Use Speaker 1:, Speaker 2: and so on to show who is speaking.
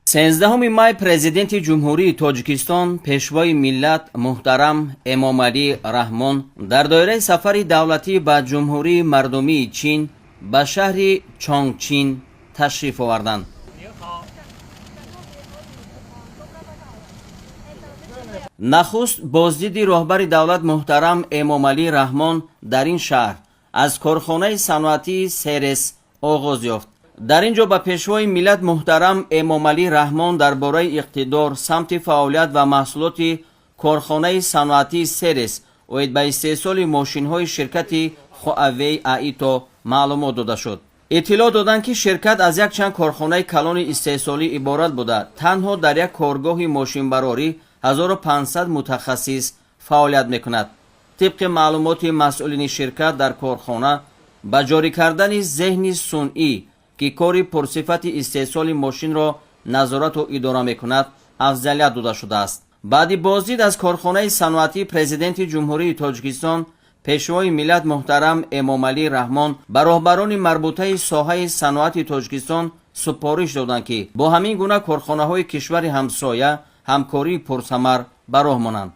Speaker 1: 13 май Президенти Ҷумҳурии Тоҷикистон, Пешвои миллат муҳтарам Эмомалӣ Раҳмон дар доираи сафари давлатӣ ба Ҷумҳурии Мардумии Чин ба шаҳри Чонгчин ташриф оварданд. Нахуст боздиди роҳбари давлат муҳтарам Эмомалӣ Раҳмон дар ин шаҳр аз корхонаи саноатии Серес оғоз ёфт. Дар ин ҷо ба Пешвои миллат муҳтарам Эмомалӣ Раҳмон дар бораи иқтидор, самти фаъолият ва маҳсулоти корхонаи саноатии Серес оид ба истеҳсоли мошинҳои ширкати Хуавей Аито маълумот дода шуд. Иттилоъ доданд, ки ширкат аз якчанд корхонаи калони истеҳсолӣ иборат буда, танҳо дар як коргоҳи мошинбарорӣ 1500 мутахассис фаъолият мекунад. Тибқи маълумоти масъулини ширкат, дар корхона ба ҷорӣ кардани зеҳни сунъӣ, ки кори пурсифати истеҳсоли мошинро назорату идора мекунад, афзалият дода шудааст. Баъди боздид аз корхонаи саноатӣ Президенти Ҷумҳурии Тоҷикистон, Пешвои миллат муҳтарам Эмомалӣ Раҳмон ба роҳбарони марбутаи соҳаи саноати Тоҷикистон супориш доданд, ки бо ҳамин гуна корхонаҳои кишвари ҳамсоя ҳамкории пурсамар ба роҳ монанд.